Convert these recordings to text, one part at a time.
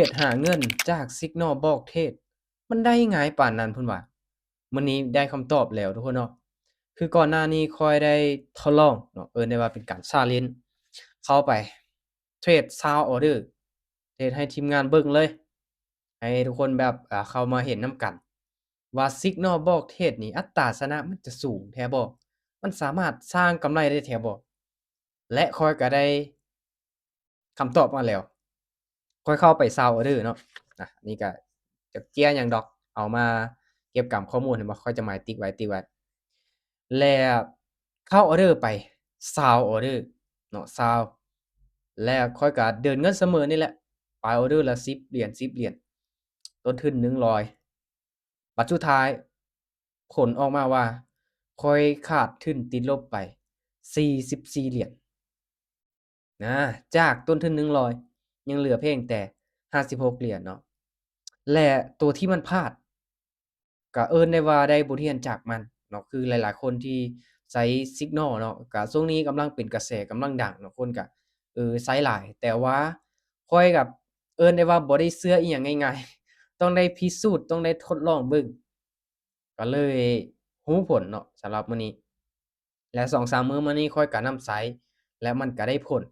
ດຫາເງິນຈາກ Signal ບອກເທຣດ ມັນໄດ້ງ່າຍປານນັ້ນພຸ້ນຫວາ? ມື້ນີ້ໄດ້ຄຳຕອບແລ້ວທຸກຄົນເນາະ. ຄືກ່ອນໜ້ານີ້ຂ້ອຍໄດ້ທົດລອງເນາະ ເອີ້ນໄດ້ວ່າເປັນການ challenge ເຂົ້າໄປເທຣດຊາວອອເດີ ເທຣດໃຫ້ທີມງານເບິ່ງເລີຍ ໃຫ້ທຸກຄົນແບບ ເຂົ້າມາເຫັນນຳກັນວ່າ Signal ບອກເທຣດນີ້ ອັດຕາຊະນະມັນຈະສູງແທ້ບໍ່? ມັນສາມາດສ້າງກຳໄລໄດ້ແທ້ບໍ່? ແລະ ຂ້ອຍກໍໄດ້ຄຳຕອບມາແລ້ວ. ຂ້ອຍເຂົ້າໄປຊາວອອເດີເນາະ. ອາ ນີ້ກໍຈັກເຈ້ຍຫຍັງດອກ ເອົາມາເກັບກຳຂໍ້ມູນ ເຫັນບໍ່? ຂ້ອຍຈະໝາຍຕິກໄວ້ ຕິກໄວ້ ແລ້ວເຂົ້າອອເດີໄປຊາວອອເດີເນາະ ຊາວ ແລ້ວຂ້ອຍກໍເດີນເງິນສະເໝີນີ້ແຫຼະ ໄປອອເດີລະສິບຫຼຽນ ສິບຫຼຽນ ຕົ້ນທຶນໜຶ່ງຮ້ອຍ. ບັດສຸດທ້າຍຜົນອອກມາວ່າ ຂ້ອຍຂາດທຶນຕິດລົບໄປສີ່ສິບສີ່ຫຼຽນນະ ຈາກຕົ້ນທຶນໜຶ່ງຮ້ອຍ ຍັງເຫຼືອພຽງແຕ່ຫ້າສິບຫົກຫຼຽນເນາະ. ແລະ ຕົວທີ່ມັນພາດ ກະເອີ້ນໄດ້ວ່າໄດ້ບົດຮຽນຈາກມັນເນາະ ຄືຫຼາຍໆຄົນທີ່ໃຊ້ Signal ເນາະ ກະຊ່ວງນີ້ກຳລັງເປັນກະແສ ກຳລັງດັງເນາະ ຄົນກະ ເອີ ໃຊ້ຫຼາຍ ແຕ່ວ່າຂ້ອຍກະເອີ້ນໄດ້ວ່າບໍ່ໄດ້ເຊື່ອອີ່ຫຍັງງ່າຍໆ ຕ້ອງໄດ້ພິສູດ ຕ້ອງໄດ້ທົດລອງເບິ່ງ ກະເລີຍຮູ້ຜົນເນາະ ສຳລັບມື້ນີ້ ແລະ ສອງສາມມື້ມານີ້ຂ້ອຍກະນຳໃຊ້ ແລະ ມັນກະໄດ້ຜົນ.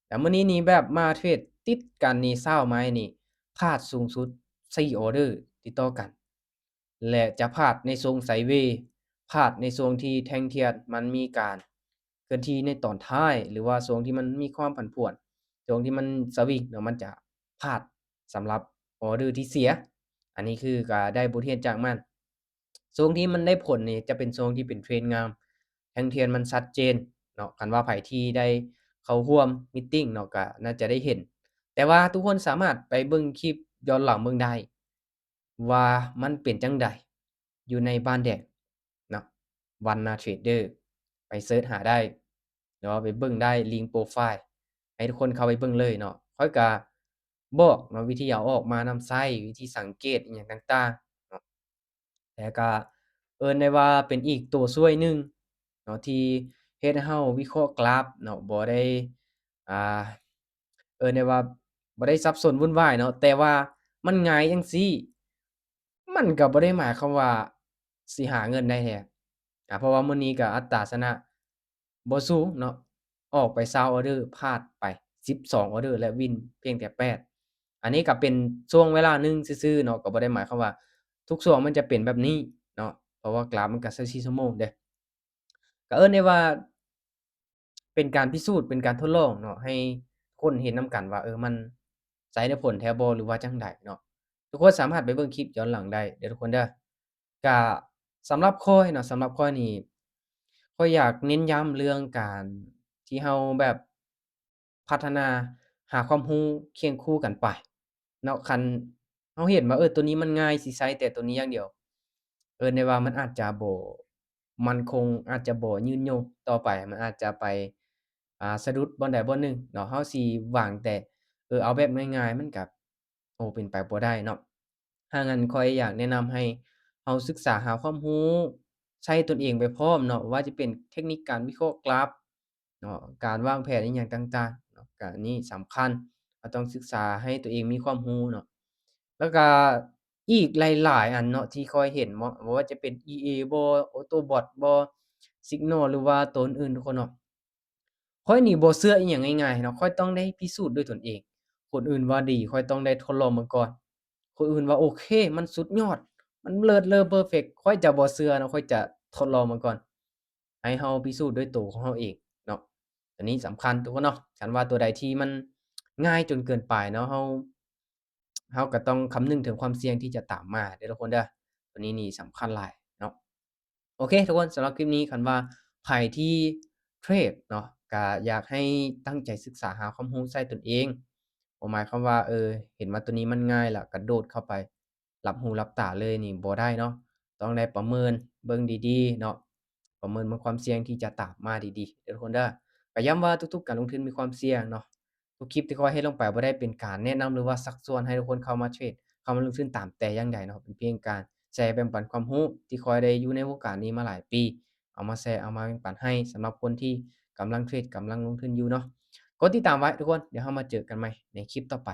ແລະ ມື້ນີ້ນີ້ແບບມາເທຣດຕິດກັນນີ້ ເຊົ້າມານີ້ ພາດສູງສຸດສີ່ອອເດີຕິດຕໍ່ກັນ ແລະ ຈະພາດໃນຊ່ວງໄຊເວ ພາດໃນຊ່ວງທີ່ແທ່ງທຽນມັນມີການເຄື່ອນທີ່ໃນຕອນທ້າຍ ຫຼືວ່າຊ່ວງທີ່ມັນມີຄວາມຜັນຜວນ ຊ່ວງທີ່ມັນສະວິງເນາະ ມັນຈະພາດສຳລັບອອເດີທີ່ເສຍ. ອັນນີ້ຄືກະໄດ້ບົດຮຽນຈາກມັນ. ຊ່ວງທີ່ມັນໄດ້ຜົນນີ້ຈະເປັນຊ່ວງທີ່ເປັນເທຣນງາມ ແທ່ງທຽນມັນຊັດເຈນເນາະ. ຄັນວ່າໃຜທີ່ໄດ້ເຂົ້າຮ່ວມມີດຕິງເນາະ ກະໜ້າຈະໄດ້ເຫັນ ແຕ່ວ່າທຸກຄົນສາມາດໄປເບິ່ງຄລິບຍ້ອນຫຼັງເບິ່ງໄດ້ວ່າມັນເປັນຈັ່ງໃດ ຢູ່ໃນບ້ານແດງເນາະ Wanna Trader ໄປເສີດຫາໄດ້ ຫຼືວ່າໄປເບິ່ງໄດ້ ລິງໂປຣໄຟລ໌ ໃຫ້ທຸກຄົນເຂົ້າໄປເບິ່ງເລີຍເນາະ. ຂ້ອຍກະບອກເນາະ ວິທີເອົາອອກມານຳໃຊ້ ວິທີສັງເກດອີ່ຫຍັງຕ່າງໆເນາະ ແຕ່ກະເອີ້ນໄດ້ວ່າເປັນອີກຕົວຊ່ວຍໜຶ່ງເນາະ ທີ່ເຮັດໃຫ້ເຮົາວິເຄາະກຣາຟເນາະ ບໍ່ໄດ້ ອ່າ ເອີ້ນໄດ້ວ່າບໍ່ໄດ້ສັບສົນວຸ່ນວາຍເນາະ. ແຕ່ວ່າມັນຫງາຍຈັ່ງຊີ້ ມັນກໍບໍ່ໄດ້ໝາຍຄວາມວ່າຊິຫາເງິນໄດ້ແທ້ ອາ ເພາະວ່າມື້ນີ້ກໍອັດຕາຊະນະບໍ່ສູງເນາະ ອອກໄປຊາວອອເດີ ພາດໄປສິບສອງອອເດີ ແລະ ວິນພຽງແຕ່ແປດ. ອັນນີ້ກໍເປັນຊ່ວງເວລາໜຶ່ງຊື່ໆເນາະ ກໍບໍ່ໄດ້ໝາຍຄວາມວ່າທຸກຊ່ວງມັນຈະເປັນແບບນີ້ເນາະ ເພາະວ່າກຣາຟມັນກໍຊາວສີ່ຊົ່ວໂມງເດ້. ກໍເອີ້ນໄດ້ວ່າເປັນການພິສູດ ເປັນການທົດລອງເນາະ ໃຫ້ຄົນເຫັນນຳກັນວ່າ ເອີ ມັນໃຊ້ໄດ້ຜົນແທ້ບໍ່ ຫຼືວ່າຈັ່ງໃດເນາະ. ທຸກຄົນສາມາດໄປເບິ່ງຄລິບຍ້ອນຫຼັງໄດ້ເດີທຸກຄົນເດີ. ກະສຳລັບຂ້ອຍເນາະ ສຳລັບຂ້ອຍນີ້ ຂ້ອຍຢາກເນັ້ນຢ້ຳເລື່ອງການທີ່ເຮົາແບບ ພັດທະນາ ຫາຄວາມຮູ້ຄຽງຄູ່ກັນໄປເນາະ. ຄັນເຮົາເຫັນວ່າ ເອີ ໂຕນີ້ມັນງ່າຍ ຊິໃຊ້ແຕ່ໂຕນີ້ຢ່າງດຽວ ເອີ້ນໄດ້ວ່າມັນອາດຈະບໍ່ໝັ້ນຄົງ ອາດຈະບໍ່ຍືນຍົງຕໍ່ໄປ ມັນອາດຈະໄປ ອ່າ ສະດຸດບ່ອນໃດບ່ອນໜຶ່ງເນາະ. ເຮົາຊິຫວັງແຕ່ ເອີ ເອົາແບບງ່າຍໆ ມັນກະ ໂອ ເປັນໄປບໍ່ໄດ້ເນາະ. ຫາກນັ້ນຂ້ອຍຢາກແນະນຳໃຫ້ເຮົາສຶກສາຫາຄວາມຮູ້ ໃຊ້ຕົນເອງໄປພ້ອມເນາະ ວ່າຈະເປັນເທັກນິກການວິເຄາະກຣາຟເນາະ ການວາງແຜນອີ່ຫຍັງຕ່າງໆເນາະ ກະນີ້ສຳຄັນ ເຮົາຕ້ອງສຶກສາໃຫ້ຕົວເອງມີຄວາມຮູ້ເນາະ. ແລ້ວກະອີກຫຼາຍໆອັນເນາະ ທີ່ຂ້ອຍເຫັນເນາະ ບໍ່ວ່າຈະເປັນ ອີ ເອ ບໍ Autobot ບໍ Signal ຫຼືວ່າໂຕອື່ນໆ ທຸກຄົນເນາະ. ຂ້ອຍນີ້ບໍ່ເຊື່ອອີ່ຫຍັງງ່າຍໆເນາະ ຂ້ອຍຕ້ອງໄດ້ພິສູດດ້ວຍຕົນເອງ. ຄົນອື່ນວ່າດີ ຂ້ອຍຕ້ອງໄດ້ທົດລອງເບິ່ງກ່ອນ. ຄົນອື່ນວ່າໂອເຄ ມັນສຸດຍອດ ມັນເລີດເລີເປີເຟັກ ຂ້ອຍຈະບໍ່ເຊື່ອເນາະ ຂ້ອຍຈະທົດລອງເບິ່ງກ່ອນ. ໃຫ້ເຮົາພິສູດດ້ວຍໂຕຂອງເຮົາເອງເນາະ ຕົວນີ້ສຳຄັນທຸກຄົນເນາະ. ຄັນວ່າຕົວໃດທີ່ມັນງ່າຍຈົນເກີນໄປເນາະ ເຮົາ ເຮົາກໍຕ້ອງຄຳນຶງເຖິງຄວາມສ່ຽງທີ່ຈະຕາມມາເດີທຸກຄົນເດີ ຕົວນີ້ນີ້ສຳຄັນຫຼາຍເນາະ. ໂອເຄທຸກຄົນ ສຳລັບຄລິບນີ້ ຄັນວ່າໃຜທີ່ເທຣດເນາະ ກະຢາກໃຫ້ຕັ້ງໃຈສຶກສາຫາຄວາມຮູ້ໃສ່ຕົນເອງ. ບໍ່ໝາຍຄວາມວ່າ ເອີ ເຫັນວ່າຕົວນີ້ມັນງ່າຍ ແລ້ວກະໂດດເຂົ້າໄປ ຫຼັບຫູຫຼັບຕາເລີຍນີ້ບໍ່ໄດ້ເນາະ ຕ້ອງໄດ້ປະເມີນເບິ່ງດີໆເນາະ ປະເມີນເບິ່ງຄວາມສ່ຽງທີ່ຈະຕາມມາດີໆເດີທຸກຄົນເດີ. ກໍຢ້ຳວ່າທຸກໆການລົງທຶນມີຄວາມສ່ຽງເນາະ. ທຸກຄລິບທີ່ຂ້ອຍເຮັດລົງໄປບໍ່ໄດ້ເປັນການແນະນຳ ຫຼືວ່າຊັກຊວນໃຫ້ທຸກຄົນເຂົ້າມາເທຣດ ເຂົ້າມາລົງທຶນຕາມແຕ່ຢ່າງໃດເນາະ ເປັນພຽງການແຊແບ່ງປັນຄວາມຮູ້ທີ່ຂ້ອຍໄດ້ຢູ່ໃນວົງການນີ້ມາຫຼາຍປີ ເອົາມາແຊ ເອົາມາແບ່ງປັນໃຫ້ສຳລັບຄົນທີ່ກຳລັງເທຣດ ກຳລັງລົງທຶນຢູ່ເນາະ. ກົດຕິດຕາມໄວ້ທຸກຄົນ ດຽວເຮົາມາເຈີກັນໃໝ່ໃນຄລິບຕໍ່ໄປ.